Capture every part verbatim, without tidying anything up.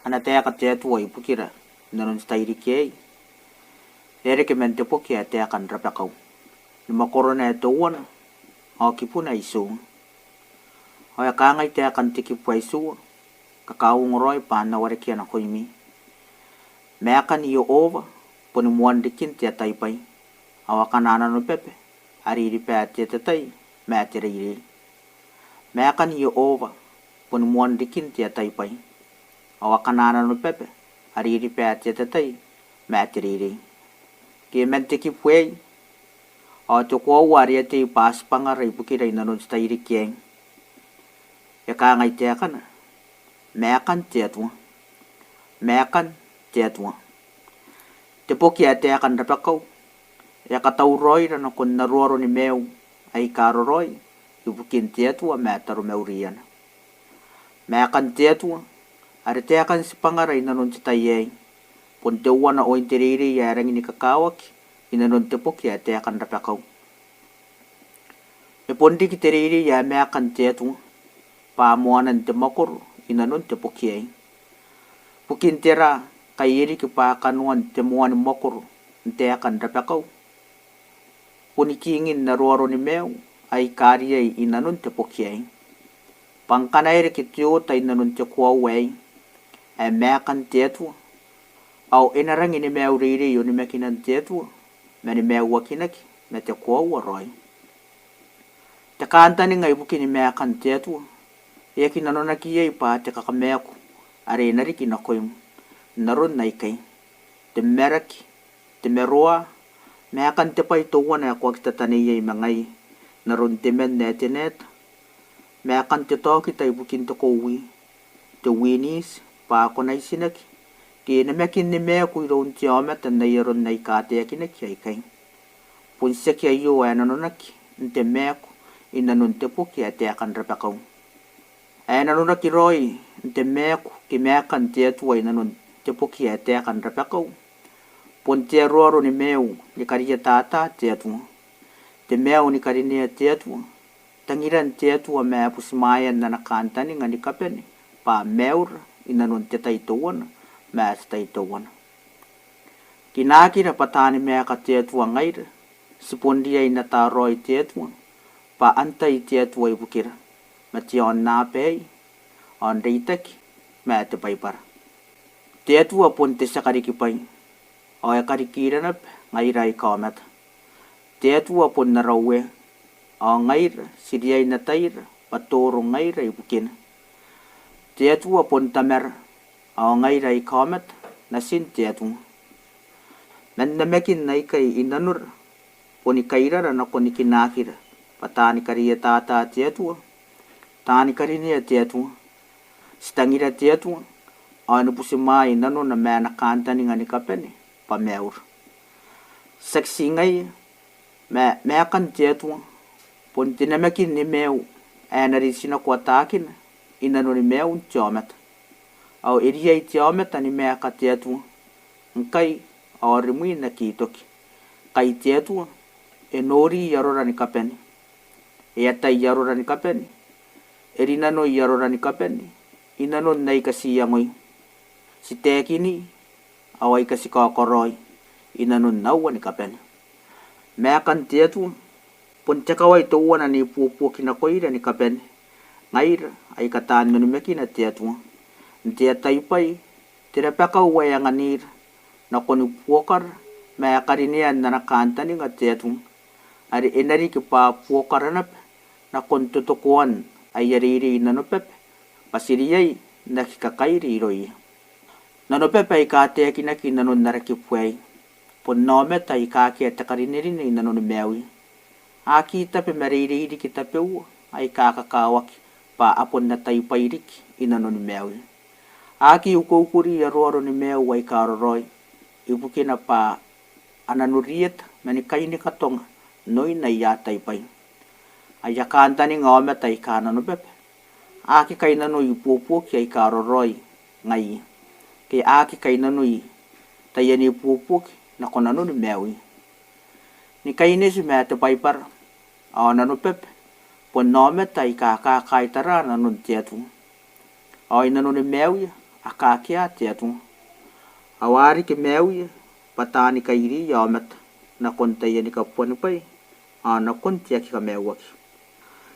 Ana taeka te Atua ibukira inanon te tairiki aei e a reke man te boki ae Taeka n Rabakau, ni mwakorona ae teuana ao kibuna ae itiua. Ao e kangai taekan te kibu ae itiua, kakauongo raoi bwa N na warekia nakoimi. Maakan Iehova boni moan rikin te ataibwai, ao akana nanobaba a ririba te atatai ma te reirei. Maakan Iehova boni moan rikin te ataibwai, ao akana nanobaba a ririba te atatai ma te reirei. Ke man te kibu aei, ao te koaua are e a tei bwa tibwangara ibukira inanon te tairiki aei, e kangai taekana: Maakan te Atua. Maakan te Atua. Te boki ae Taeka n Rabakau e a katauraoira nakon aroaro ni maiu aika raraoi ibukin te Atua ma taromauriana. Maakan te Atua are taekan tibwangara inanon te tai aei, bon teuana oin te reirei ae rangi ni kakawaki inanon te boki ae Taeka n Rabakau. E bon riki te reirei ae maakan te Atua bwa moanan te mwakoro inanon te boki aei. Bukin tera ngkai e riki bwa kanoan te moan mwakoro n Taeka n Rabakau? Boni kiingin aroaro ni maiu aika riai inanon te boki aei. Bwa ngkana e reke te oota inanon te koaua aei ae maakan te Atua, ao e na rangi ni maiu reirei onimakinan te Atua, ma ni maiuakinaki ma te koaua raoi. Te kantaninga ibukin maakan te Atua e aki nanonaki iai bwa te kakamaaku are e na riki nakoim n aron aikai: te maraki, te maroa, maakan te bwai teuana ae ko aki tataneiai ma ngaia, n aron te man ae te naeta, maakan te taokita ibukin te kowi, te winiti, bwa ko na itinaki, ke namakin ni maaku iroun te aomata n ai aron aika taekinaki aikai. Bon tiaki aio ae nanonaki n te maaku inanon te boki ae Taeka n Rabakau. Ae nanonaki raoi n te maaku ke maakan te Atua inanon te boki ae Taeka n Rabakau, bon te aroaro ni maiu ni karietata te Atua, te maiu ni karinea te Atua, tangiran te Atua ma butimwaean ana kantaninga ni kabane bwa maiura inanon te tai teuana ma te tai teuana. Kinaakira bwa taani maaka te Atua ngaira, ti bon riai n ata raoi te Atua bwa antai te Atua ibukira, ma te aonnaba aei, ao n reitaki ma te Baibara. Te Atua bon te tia karikibwai, ao e karikira naba ngaira aika aomata. Te Atua bon ara Uea, ao ngaira ti riai n ataira bwa toro ngaira ibukina. Te Atua bon Tamara, ao ngaira aika aomata natin te Atua. Man namakin aikai inanora boni kairara nakon kinaakira bwa taani karietata te Atua, taani karinea te Atua, ti tangira te Atua, ao ni butimwaai nanona ma ana kantaninga ni kabane bwa maiura. Tiaki ti ngaia, ma maakan te Atua bon te namakin ni maiu ae na ritinako ataakina inanoni maiun te aomata. Ao e riai te aomata ni maaka te Atua, ngkai ao rimwi n aki toki. Ngkai te Atua e nori arora ni kabane, e atai arora ni kabane, e rinanoi arora ni kabane inanon aika ti iangoi, ti taekini, ao aika ti kakaraoi inanon aua ni kabane. Maakan te Atua bon te kawai teuana n ibuobuoki nakoira ni kabane ngaira aika taan onimakina te Atua, n te ataibwai, te rabakau ae anganira nakoni buokara ma karinean ana kantaninga te Atua, are e na riki bwa buokara naba nakon totokoan aia reirei nanobaba, bwa ti riai n aki kakairi irouia. Nanobaba aika taekinaki inanon ara kibu aei bon aomata aika akea te karinerine inanoni maiuia. A aki tabe ma reirei riki tabeua aika kakawaki bwa a bon ataibwai riki inanoni maiuia. A aki ukoukori aroaro ni maiu aika raraoi, ibukina bwa a na norieta ma ni kainikatonga n oin aia ataibwai. Aia kantaninga aomata aika nanobaba a aki kainnanoi ibuobuoki aika raraoi ngaiia, ke a aki kainnanoi taian ibuobuoki nako nanoni maiuia. Ni kaineti ma te Baibara, ao nanobaba bon aomata aika kakaitara nanon te Atua. Ao inanoni maiuia Akea te Atua. Ao a riki maiuia bwa taani kairiia aomata, nakon taiani kabuanibwai, ao nakon te aki kamaiuaki.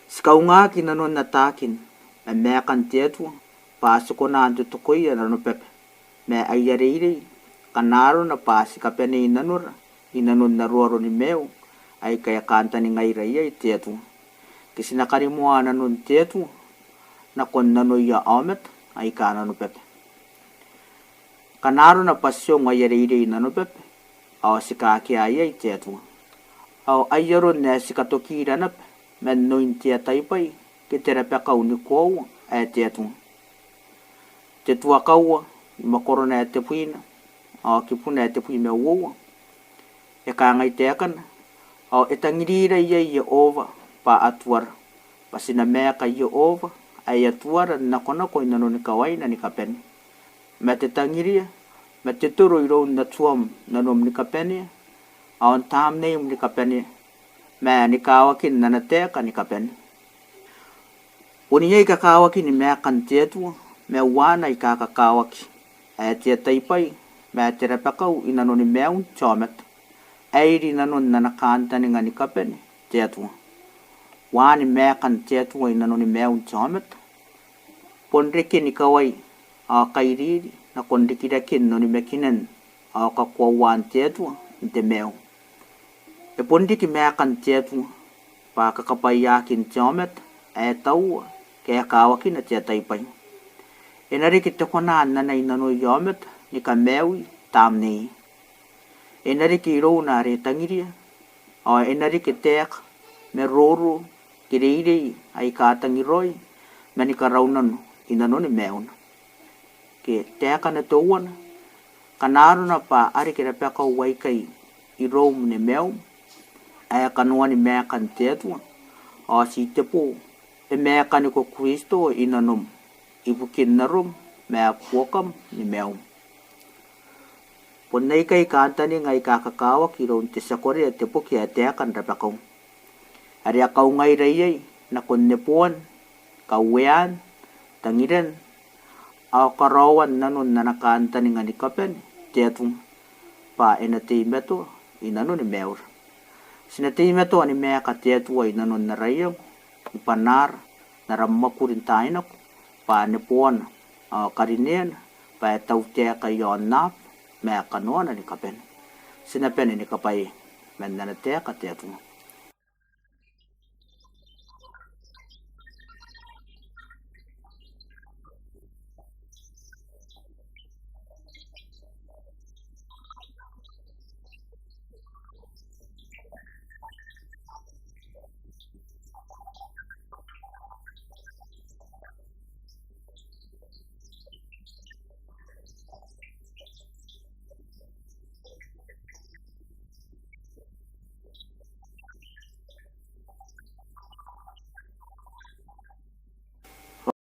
Ti kaungaaki i nanon ataakin, ma maakan te Atua, bwa ti kona n totokoia nanobaba, ma aia reirei, ngkana arona bwa ti kabanei nanora, i nanon aroaro ni maiu, aika e kantaningaira iai te Atua. Ke ti na karimoa nanon te Atua, nakon nanoia aomata, aika nanobaba. Ngkana arona bwa ti ongo aia reirei nanobaba, ao ti kaakea iai te Atua. Ao ai aron ae ti katokira naba, man oin te ataibwai, ke te rabakau ni koaua, ae te Atua. Te Tua kaua, i mwakorona ae tebwina, ao kibuna ae tebwi ma uoua. E kangai taekana, ao e tangirira iai Iehova, bwa Atuara. Bwa ti na maaka Iehova, ae Atuara n nakonako i nanoni kawaina ni kabane. Ma te tangiria, ma te toro iroun Atuam n nanom ni kabane, ao n tamneim ni kabane, ma ni kawakin ana taeka ni kabane. Bon iai kakawaki ni maakan te Atua, ma uaana aika kakawaki, ae te ataibwai, ma te rabakau i nanoni maiun te aomata, ae iri nanon ana kantaninga ni kabane, te Atua. Uaani maakan te Atua i nanoni maiun te aomata, bon reken ikawai, ao kairiri, nakon rikiraken onimakinan, ao kakoauaan te Atua, n te maiu. E bon riki maakan te Atua, bwa kakabwaiaakin te aomata, ae taua, ke ae kawakina te ataibwai. E na reke te kona n anai nanoia aomata, ni kamaiui, tamnei. E na reke irouna are tangiria, ao e na reke taeka, maroro, ke reirei, aika tangiraoi, ma ni karaunano, i nanoni maiuna. Ke taekana teuana, ngkana arona bwa a reke rabakau aikai iroum ni maium, ae kanoani maakan te Atua, ao ti tebo, e maakaniko Kristo i nanom, ibukin arom, ma buokam ni maium. Bon aikai kantaninga aika kakawaki iroun te tia korea te boki ae Taeka n Rabakau. Are a kaungaira iai, nakon neboan, kauean, tangiran, ao karaoan nanon ana kantaninga ni kabane, te Atua, bwa e na teimatoa, i nanoni maiura. Ti na teimatoa ni maaka te Atua i nanon ara iango, i bwanaara, n ara mwakuri n taai nako, bwa neboana, ao karineana, bwa e tautaeka i aonnaba, ma kanoana ni kabane. Ti na bane ni kabwaia, man ana taeka te Atua.